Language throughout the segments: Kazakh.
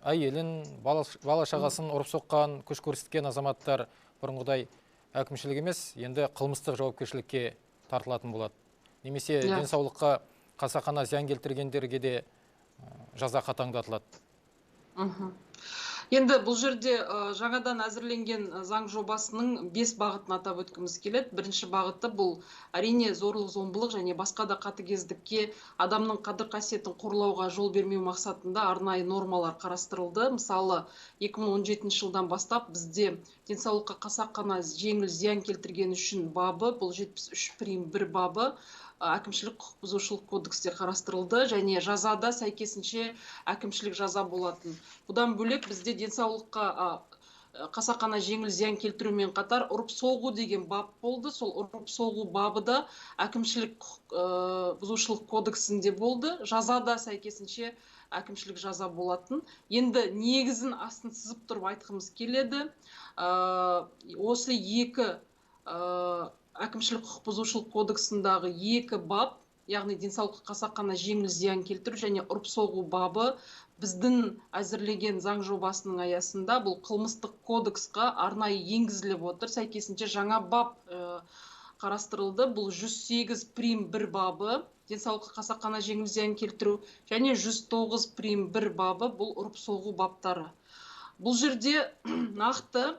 Әйелін, бала шағасын ұрып соққан, күш көрсеткен азаматтар бұрынғыдай әкімшілік емес, енді қылмыстық жауапкершілікке тартылатын болады. Немесе денсаулыққа қасақана зиян келтіргендерге де жаза қатаңдатылады. Енді бұл жерде жаңадан әзірленген заң жобасының 5 бағытын атап өткіміз келеді. Бірінші бағыты бұл әрине зорлық, зомбылық және басқа да қатыгездікке, адамның қадір қасиетін қорлауға жол бермеу мақсатында арнайы нормалар қарастырылды. Мысалы, 2017 жылдан бастап бізде денсаулыққа қасақана жеңіл зиян келтірген үшін бабы, бұл 73 прим 1 бабы әкімшілік құқық бұзушылық кодексте қарастырылды және жазада сәйкесінше әкімшілік жаза болатын. Бұдан бөлек бізде денсаулыққа қасақана жеңіл зиян келтірумен қатар ұрып соғу деген бап болды. Сол ұрып соғу бабы да әкімшілік құқық бұзушылық кодексінде болды. Жаза да сәйкесінше әкімшілік жаза болатын. Енді негізін астын сызып тұрып айтқымыз келеді. Осы екі әкімшілік құқық бұзушылық кодексындағы екі бап, яғни денсаулыққа қасақана жеңіл зиян келтіру және ұрып соғу бабы біздің әзірлеген заң жобасының аясында бұл қылмыстық кодексқа арнайы енгізіліп отыр. Сәйкесінше жаңа бап қарастырылды. Бұл 108 прим 1 бабы денсаулыққа қасақана жеңіл зиян келтіру және 109 прим 1 бабы бұл ұрып соғу баптары. Бұл жерде нақты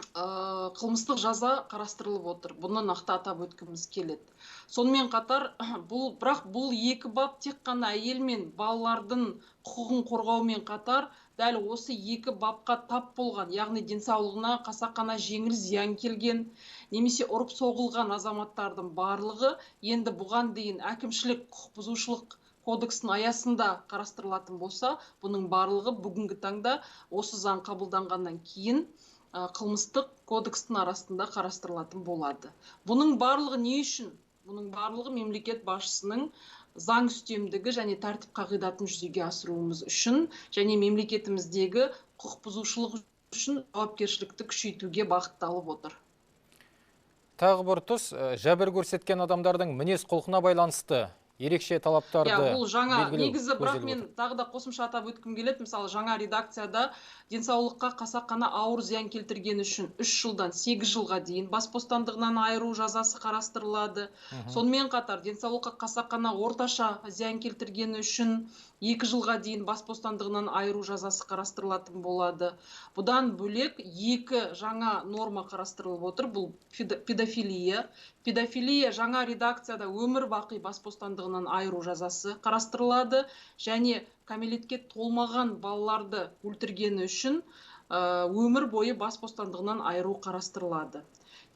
қылмыстық жаза қарастырылып отыр. Бұны нақты атап өткіміз келеді. Сонымен қатар, бірақ бұл екі бап тек қана әйел мен балалардың құқығын қорғаумен қатар, дәл осы екі бапқа тап болған, яғни денсаулығына қасақана жеңіл зиян келген, немесе ұрып соғылған азаматтардың барлығы енді бұған дейін әкімшілік құқық бұзушылық кодекстің аясында қарастырылатын болса, бұның барлығы бүгінгі таңда осы заң қабылданғаннан кейін қылмыстық кодекстің арасында қарастырылатын болады. Бұның барлығы не үшін? Бұның барлығы мемлекет басшысының заң үстемдігі және тәртіп қағидатын жүзеге асыруымыз үшін және мемлекетіміздегі құқық бұзушылық үшін жауапкершілікті күшейтуге бағытталып отыр. Тағы бір тұс, жәбір көрсеткен адамдардың мінез құлқына байланысты ерекше талаптарды бұл жаңа негізі, бірақ мен тағы да қосымша атап өткім келеді. Мысалы, жаңа редакцияда денсаулыққа қасақана ауыр зиян келтірген үшін 3 жылдан 8 жылға дейін бас бостандығынан айыру жазасы қарастырылады. Сонымен қатар денсаулыққа қасақана орташа зиян келтіргені үшін 2 жылға дейін бас бостандығынан айыру жазасы қарастырылатын болады. Бұдан бөлек екі жаңа норма қарастырылып отыр. Бұл педофилия. Педофилия жаңа редакцияда өмір бақи бас бостандығынан айыру жазасы қарастырылады және кәмелетке толмаған балаларды өлтіргені үшін өмір бойы бас бостандығынан айыру қарастырылады.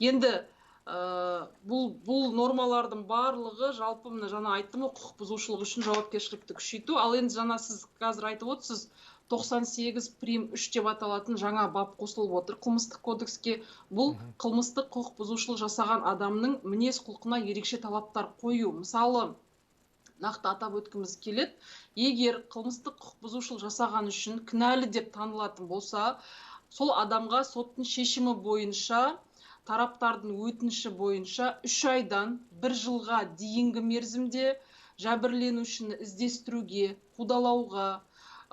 Енді бұл нормалардың барлығы жалпы мына жаңа айттым ғой, құқық бұзушылық үшін жауапкершілікті күшейту. Ал енді жаңа сіз қазір айтып отырсыз, 98 прим 3 деп аталатын жаңа бап қосылып отыр қылмыстық кодекске. Бұл қылмыстық құқық бұзушылық жасаған адамның мінез құлқына ерекше талаптар қою. Мысалы, нақты атап өткіміз келеді, егер қылмыстық құқық бұзушылық жасаған үшін кінәлі деп танылатын болса, сол адамға соттың шешімі бойынша, тараптардың өтініші бойынша 3 айдан 1 жылға дейінгі мерзімде жәбірленушіні іздестіруге, қудалауға,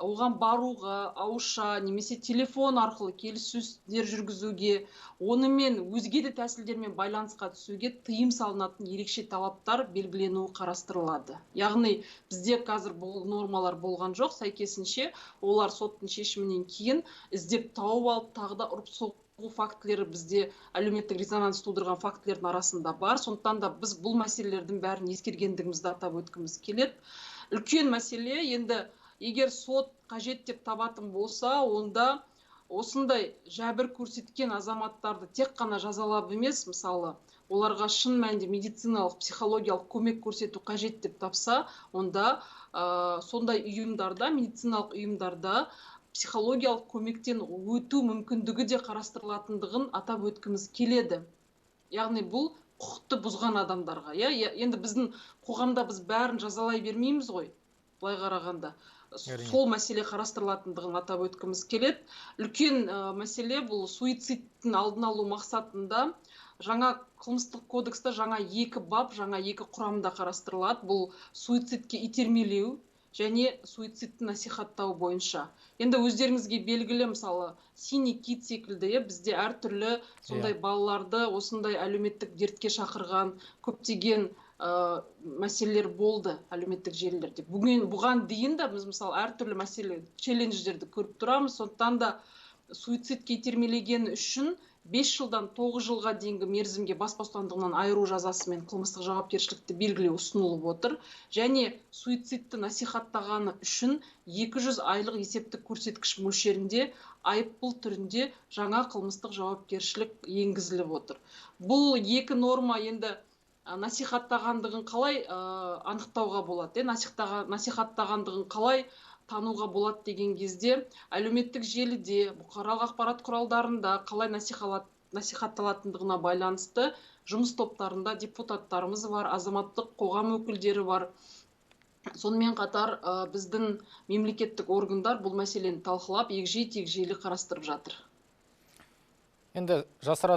оған баруға, ауызша немесе телефон арқылы келіссөздер жүргізуге, онымен өзге де тәсілдермен байланысқа түсуге тыйым салынатын ерекше талаптар белгіленуі қарастырылады. Яғни бізде қазір бұл нормалар болған жоқ, сәйкесінше олар соттың шешімінен кейін іздеп тауып алып тағы да ұрып соғу фактілері бізде әлеуметтік резонанс тудырған фактілердің арасында бар. Сондықтан да біз бұл мәселелердің бәрін ескергендігімізді атап өткіміз келеді. Үлкен мәселе енді, егер сот қажет деп табатын болса, онда осындай жәбір көрсеткен азаматтарды тек қана жазалап емес, мысалы, оларға шын мәнінде медициналық, психологиялық көмек көрсету қажет деп тапса, онда сондай ұйымдарда, медициналық ұйымдарда психологиялық көмектен өту мүмкіндігі де қарастырылатындығын атап өткіміз келеді. Яғни бұл құқықты бұзған адамдарға, иә? Енді біздің қоғамда біз бәрін жазалай бермейміз ғой, былай қарағанда. Сол мәселе қарастырылатындығын атап өткіміз келеді. Үлкен мәселе бұл суицидтің алдын алу мақсатында жаңа қылмыстық кодекста жаңа екі бап, жаңа екі құрамда қарастырылады. Бұл суицидке итермелеу және суицидті насихаттау бойынша. Енді өздеріңізге белгілі, мысалы, синий кит секілді, бізде әртүрлі сондай балаларды осындай әлеуметтік дертке шақырған көптеген мәселелер болды әлеуметтік желілерде. Бүгін бұған дейін де біз, мысалы, әртүрлі мәселе, челлендждерді көріп тұрамыз. Сондықтан да суицидке итермелеген үшін 5 жылдан 9 жылға дейінгі мерзімге бас бостандығынан айыру жазасымен қылмыстық жауапкершілікті белгілеу ұсынылып отыр. Және суицидті насихаттағаны үшін 200 айлық есептік көрсеткіш мөлшерінде айыппұл түрінде жаңа қылмыстық жауапкершілік енгізіліп отыр. Бұл екі норма енді насихаттағандығын қалай анықтауға болады, насихаттағандығын қалай тануға болады деген кезде, әлеуметтік желіде, бұқаралық ақпарат құралдарында қалай насихатталатындығына байланысты жұмыс топтарында депутаттарымыз бар, азаматтық қоғам өкілдері бар. Сонымен қатар біздің мемлекеттік органдар бұл мәселені талқылап, егжей-тегжейлі қарастырып жатыр. Енді жасыратын